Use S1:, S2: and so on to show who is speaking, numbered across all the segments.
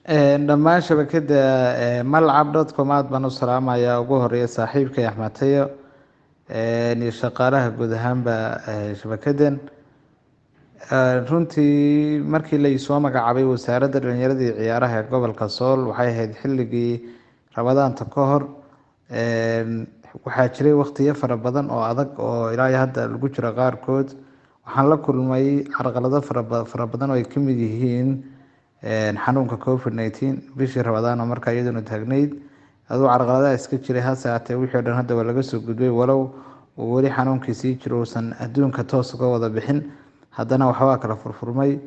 S1: Dhammaan shabakada Malcab.com aad baan u salaamayaa. Ugu horeeya saaxiibkay Axmed Tayo iyo shaqaalaha guud ahaanba shabakadan. Runtii markii la isoo magacaabay wasaaradda dhalinyarada iyo ciyaaraha ee gobolka Sool, waxay ahayd xilligii Ramadaanta ka hor. Waxaa jiray waqtiyo fara badan oo adag oo ilaa iyo hadda lagu jiro qaarkood. Waxaan la kulmay carqalado fara badan oo ay ka mid yihiin xanuunka COVID-19, bishii Ramadaan oo markaa iyaduna taagnayd, aduu carqaladaha iska jiray. Hase haatee wixii o dhan hadda waa laga soo gudbay, walow uu weli xanuunkii sii jiro, uusan adduunka toos uga wada bixin, haddana waxbaa kala furfurmay.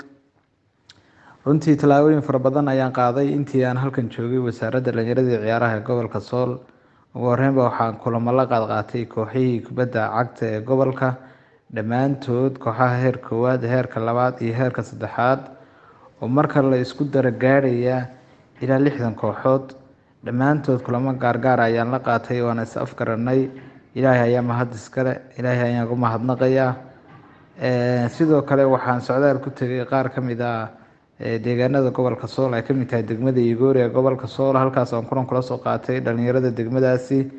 S1: Runtii tallaabooyin fara badan ayaan qaaday intii aan halkan joogay wasaaradda dhalinyarada iyo ciyaaraha ee gobolka Sool. Ugu horreynba waxaan kulamo la qaadqaatay kooxihii kubadda cagta ee gobolka dhammaantood, kooxaha heer koowaad, heerka labaad iyo heerka saddexaad, oo marka la isku daro gaadhaya ilaa 60 kooxood. Dhammaantood kulamo gaargaar ayaan la qaatay, waana is afgaranay. Ilaahay ayaa mahad iskale, Ilaahay ayaan ugu mahadnaqayaa. Sidoo kale waxaan socdaal ku tegay qaar ka mid ah deegaanada gobolka Sool, ay kamid tahay degmada Igoori ee gobolka Sool. Halkaas oon kulan kula soo qaatay dhalinyarada degmadaasi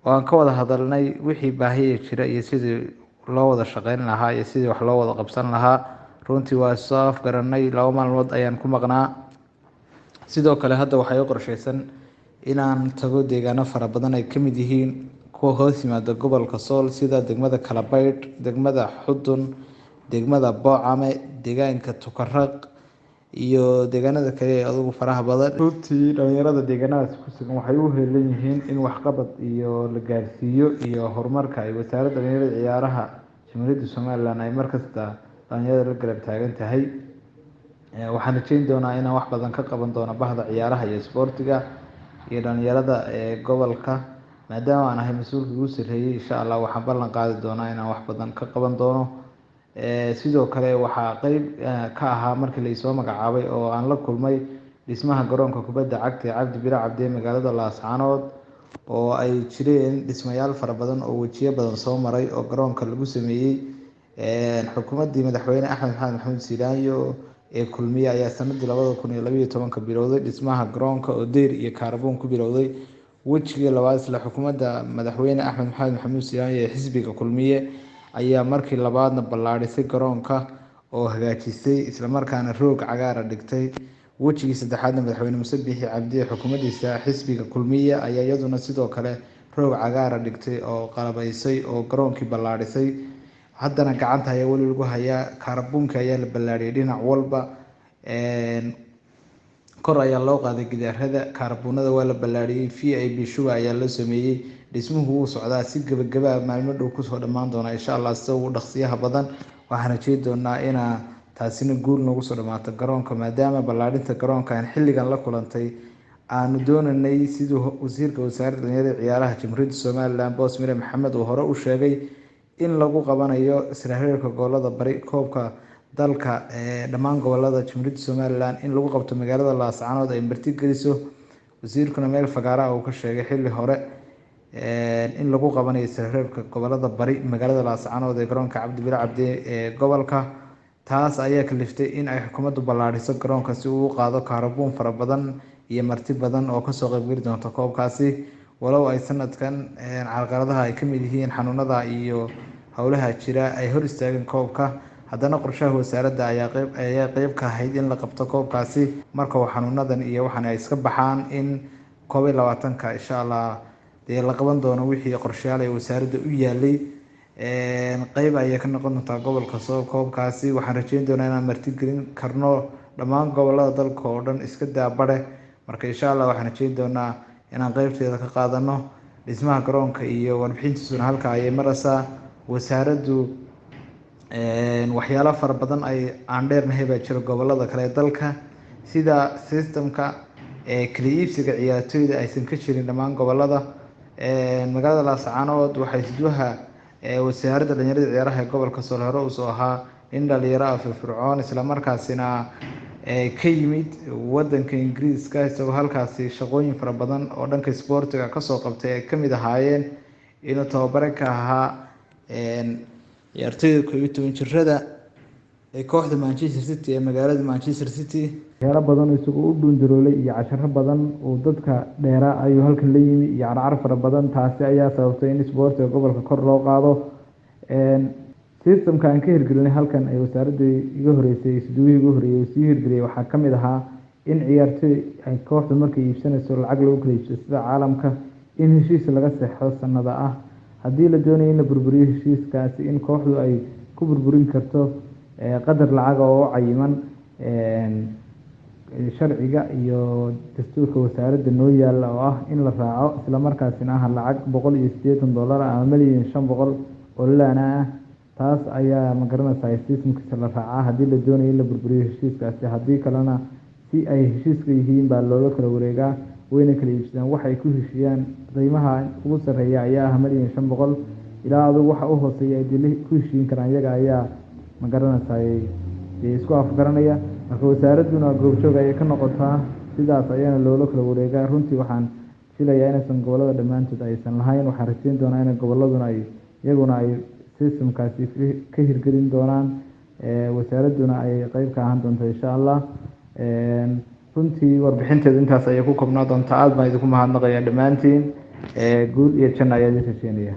S1: oo aan ka wada hadalnay wixii baahiya jira iyo sidii loo wada shaqeyn lahaa iyo sidii wax loo wada qabsan lahaa. Runtii waa soo afgaranay, 2 maalmood ayaan ku maqnaa. Sidoo kale hadda waxay u qorsheysan inaan tago deegaano fara badan ay kamid yihiin kuwa hoos yimaada gobolka Sool, sida degmada Kalabaydh, degmada Xudun, degmada Boocame, deegaanka Tukaraq iyo deegaanada kale ee adugu faraha badan. Runtii dhalinyarada deegaanadaasi ku sugan waxay u heelan yihiin in waxqabad iyo la gaarsiiyo iyo horumarka ay wasaaradda dhalinyarada ciyaaraha Jamhuuriyadda Somaliland ay markasta dhalinyarada la garab taagan tahay. Waxaan rajeyn doonaa inaan wax badan ka qaban doono bahda ciyaaraha iyo isboortiga iyo dhalinyarada ee gobolka, maadaama aan ahay mas-uulka ugu sarreeyay. Insha Allah waxaan ballan qaadi doonaa inaan wax badan ka qaban doono. Sidoo kale waxaa qeyb ka ahaa markii la isoo magacaabay oo aan la kulmay dhismaha garoonka kubadda cagta ee Cabdi Bile Cabdi ee magaalada Laascaanood, oo ay jireen dhismayaal fara badan oo wejiyo badan soo maray oo garoonka lagu sameeyey. Xukuumaddii madaxweyne Axmed Maxamed Maxamuud Siilaanyo ee Kulmiye ayaa sanadii 2012 bilowday dhismaha garoonka oo deyr iyo kaarboon ku bilowday. Wejigii labaad isla xukuumadda madaxweyne Axmed Maxamed Maxamuud Siilaanyo ee xisbiga Kulmiye ayaa markii labaadna ballaadhisay garoonka oo hagaajisay, islamarkaana roog cagaara dhigtay. Wejigii saddexaadna madaxweyne Muse Biixi Cabdi ee xukuumaddiisa xisbiga Kulmiye ayaa iyaduna sidoo kale roog cagaara dhigtay oo qalabaysay oo garoonkii ballaadhisay. Haddana gacanta ayaa weli lagu hayaa, kaarbuunka ayaa la ballaadhiyay, dhinac walba kor ayaa loo qaaday, gidaarada kaarbuunada waa la ballaadhiyey, VIP shuba ayaa loo sameeyey. Dhismuhu wuu socdaa, si gebagabaa maalmo dhow kusoo dhammaan doona insha Allah sida ugu dhaqsiyaha badan. Waxaan rajeyn doonaa inaa taasina guul noogu soo dhamaato garoonka, maadaama ballaadhinta garoonka aan xilligan la kulantay aanu doonanay, siduu wasiirka wasaaradda dhalinyarada ciyaaraha Jamhuuriyadda Somaliland Boos Mire Maxamed uu hore u sheegay, in lagu qabanayo isla heerka gobolada bari, koobka dalka ee dhammaan gobolada Jamhuuriyadda Somaliland in lagu qabto magaalada Laascaanood ay marti geliso. Wasiirkuna meel fagaara uu ka sheegay xilli hore in lagu qabanayo isla heerka gobolada bari magaalada Laascaanood ee garoonka Cabdi Bile Cabdi ee gobolka. Taas ayaa kaliftay in ay xukuumaddu ballaadhiso garoonka si uu u qaado kaarabuun fara badan iyo marti badan oo kasoo qeybgeli doonta koobkaasi, walow ay sanadkan carqaladaha ay kamid yihiin xanuunada iyo howlaha jira ay hor istaageen koobka. Haddana qorshaha wasaaradda ayaa qeyb ka ahayd in la qabto koobkaasi marka uu xanuunadan iyo waxan ay iska baxaan, in 21-ka insha Allah dee la qaban doono wixii qorshayaal ee wasaaradda u yaalay. Qeyb ayay ka noqon doontaa gobolka Sool koobkaasi. Waxaan rajeyn doonaa inaan martigelin karno dhammaan gobolada dalka oo dhan, iska daa bare. Marka insha Allah waxaan rajeyn doonaa inaan qeybteeda ka qaadano dhismaha garoonka iyo warbixintiisuna halka ayay maraysaa. Wasaaraddu waxyaalo fara badan ay aan dheernahay baa jira gobolada kale ee dalka, sida systemka kala iibsiga ciyaartooyda aysan ka jirin dhammaan gobolada. Magaalada Laascaanood waxay isduwaha wasaaradda dhalinyarada ciyaaraha ee gobolka Sool hore usoo ahaa nin dhalinyaro ah, firfircoon, islamarkaasina ka yimid wadanka Ingiriiska, isagoo halkaasi shaqooyin fara badan oo dhanka isboortiga kasoo qabtay ay kamid ahaayeen inuu tababare ka ahaa ciyaartooyda 11 jirada. ee kooxda Manchester City ee magaalada Manchester City. Waxyaalo badan isagoo u dhuundaroolay iyo casharo badan uu dadka dheeraa ayuu halkan la yimi iyo carcar fara badan, taasi ayaa sababtay in isboortiga gobolka kor loo qaado. Systemka aan ka hirgelinay halkan ay wasaaradii iga horeysay, isduwihii iga horeeyay sii hirgeliyay, waxaa ka mid ahaa in ciyaartoy ay kooxdu markay iibsanayso lacag lagu kala iibsado sida caalamka, in heshiis laga seexdo sanada ah, haddii la doonayo in la burburiyo heshiiskaasi in kooxdu ay ku burburin karto qadar lacaga oo u cayiman sharciga iyo dastuurka wasaaradda noo yaalla oo ah in la raaco, isla markaasina ah lacag $180 ama 1,500,000 oo laana ah. Taas ayaa ma garanaysaa systemkiisa la raacaa haddii la doonayo in la burburiyo heshiiskaasi, haddii kalena si ay heshiiska yihiin baa loola kala wareegaa, wayna kala iibsadaan waxay ku heshiiyaan. Qiimaha ugu sarreeya ayaa ah 1,500,000 ilaa adugu waxa u hooseeya ay dee ku heshiin karaan iyaga ayaa ma garanaysaa dee isku afgaranaya. Marka wasaaradduna goobjoog ayay ka noqotaa, sidaas ayaana loola kala wareegaa. Runtii waxaan filayaa inaysan gobolada dhammaantood aysan lahayn, waxaan rajeyn doonaa in goboladuna ay iyaguna ay systemkaasi ka hirgelin doonaan, wasaaradduna ay qeyb ka ahaan doonto insha Allah. Runtii warbixinteedu intaas ayay ku koobnaa doontaa. Aad baan idinku mahadnaqayaa dhammaantiin, guul iyo janno ayaa idin rajeynaya.